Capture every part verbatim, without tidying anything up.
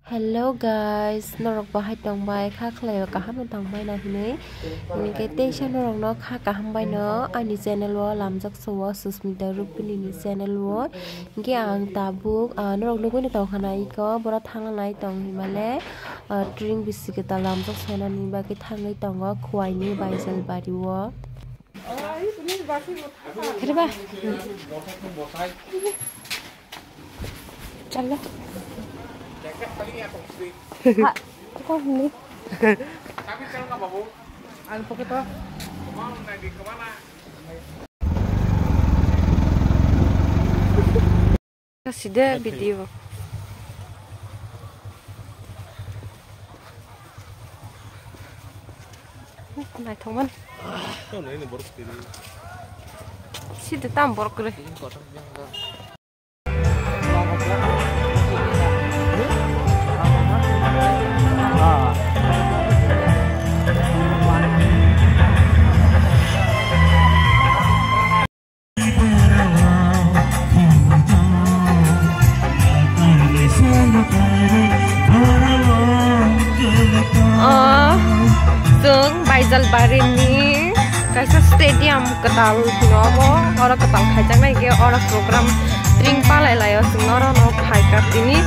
Hello guys, norok bahai tongbai, kha khlaio kaham no tongbai na hinwi. Hinkhe teisa norok no kha kaham bai no ani channel o lamjak so o Susmita Rupini ni channel o. Hinkhe ang tabuk, ah, norok nugwi no tongkha na iko, boro thangna nai tong himale, ah, tring bisi kwtal lamjak sonani bagwi thangwi tongo Khowai ni Baijalbari o. Kiriba. Chalo. Ha, kok ni. Ang poketo. Sida video. Naithokmani. Sida tam borok kwrwi. O, chwng Baijalbari ni kaisa stadium kwtal hino obo, oro kwtal khaijaknai, hinkhe oro program ring palai laio, chwng oro no phaikha tini.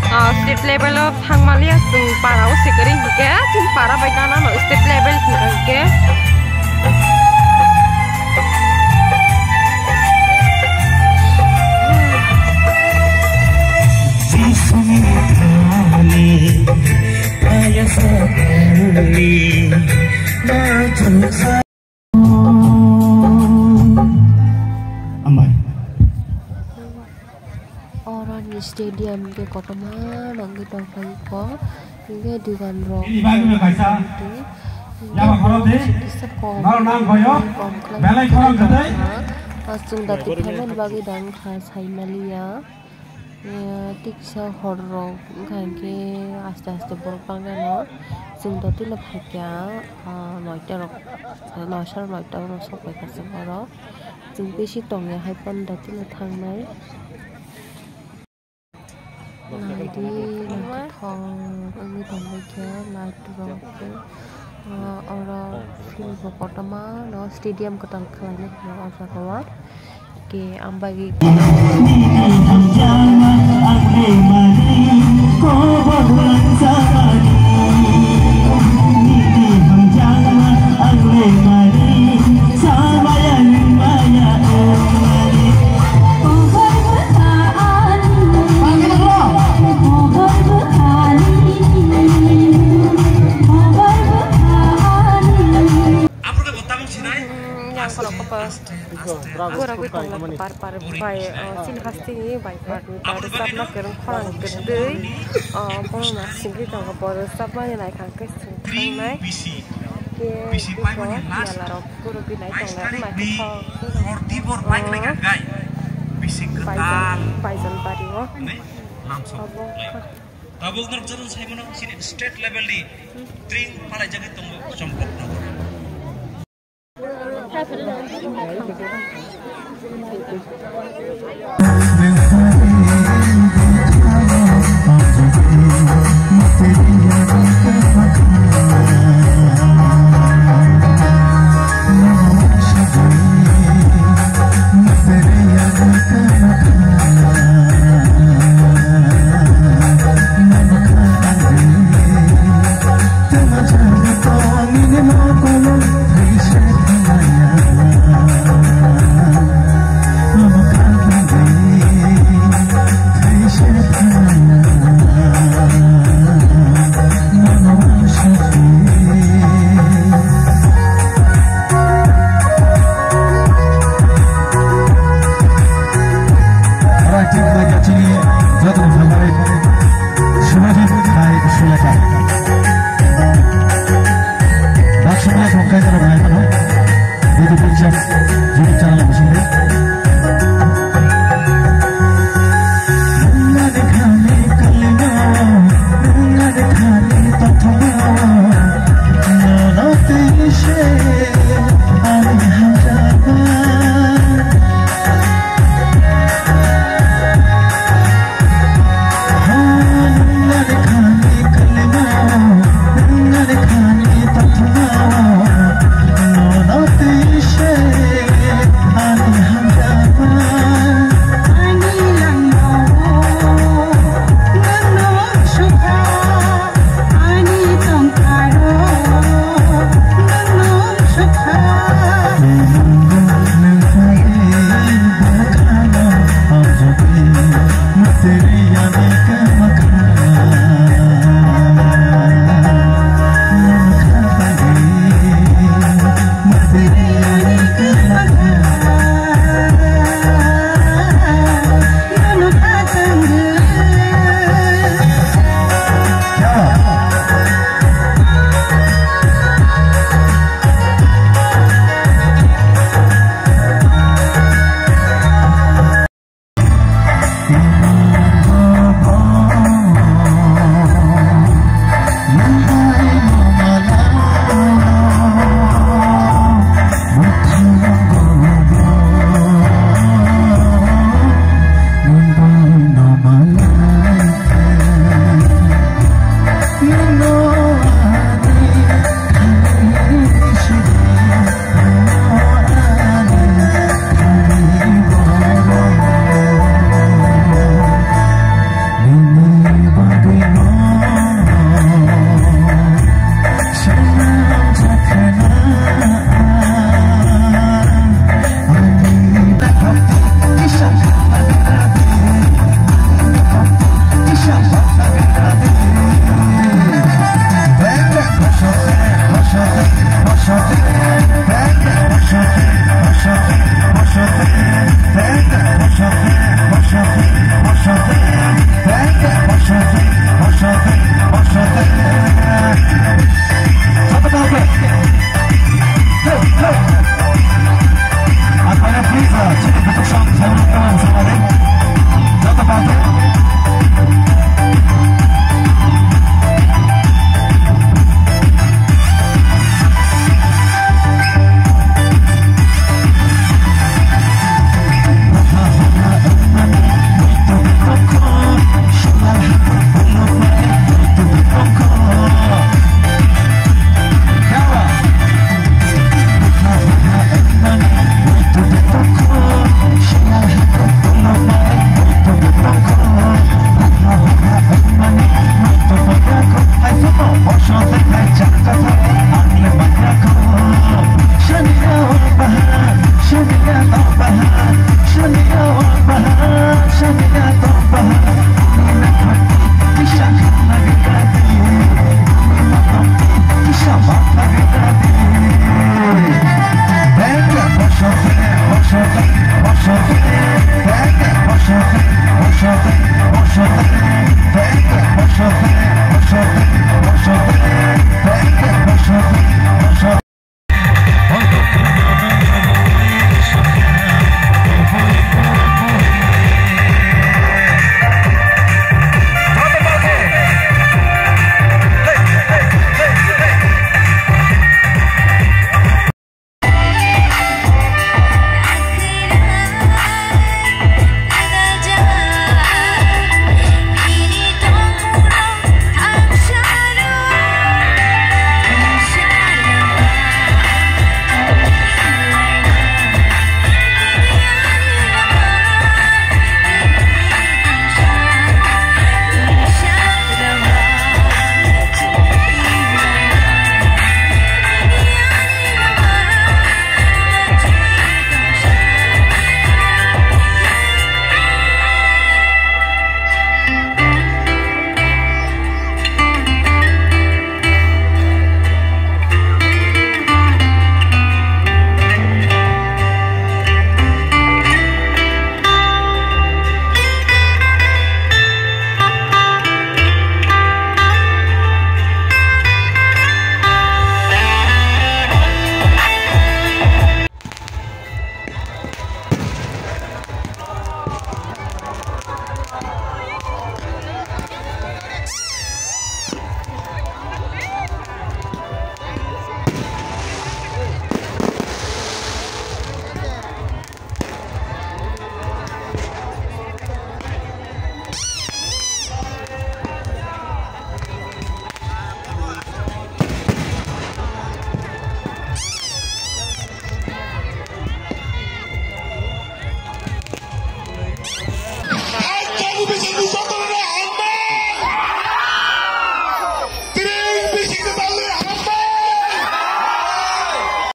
Ah, state level o thangmaliya chwng para o sikiri hinkhe chwng para bai gana no state level hinkhe. Ambai. Oro ni stadium ke kotorma nangwi tongkha iko, hinkhe dugan rok. Ini bagwi no kaisa. Hinkhe yaba khorok de. Kisa kom. Naro nang boyo. Kom khlai. Belai khorok jatei. Chwng dati phaimani bagwi dang kha saimaliya. Eh, tiksa hor rok wngkha hinkhe aste aste borok bangmano chwng dotino phaikha, ah, noita rok, noisa noita rok sokpaikha chwng oro. Chwng bisi tongya hai phano dotino thangnai. Naidi naithothok wngwi tongbaikha light rok. Ah, oro field bo kotorma no stadium kwtal khlainai hino o jaga o. Ke ang bagwi. Yang kono kopas. Gora gwi tong lai par par bai, oh, chini hasteni bai par bai rwchapna kwrwng khorang kwtwi, oh, bono na singwi tongo, bo rwchapmani naikha khe chwng thangnai. Khe bisi bo mela rok gora gwi nai tong lai wngma khe thok, oh, Baijan, Baijan bari o. Obo kha. Tabuk norok jaro saimano chini state level ni tring palaijagwi tongo Chongkok Nogor.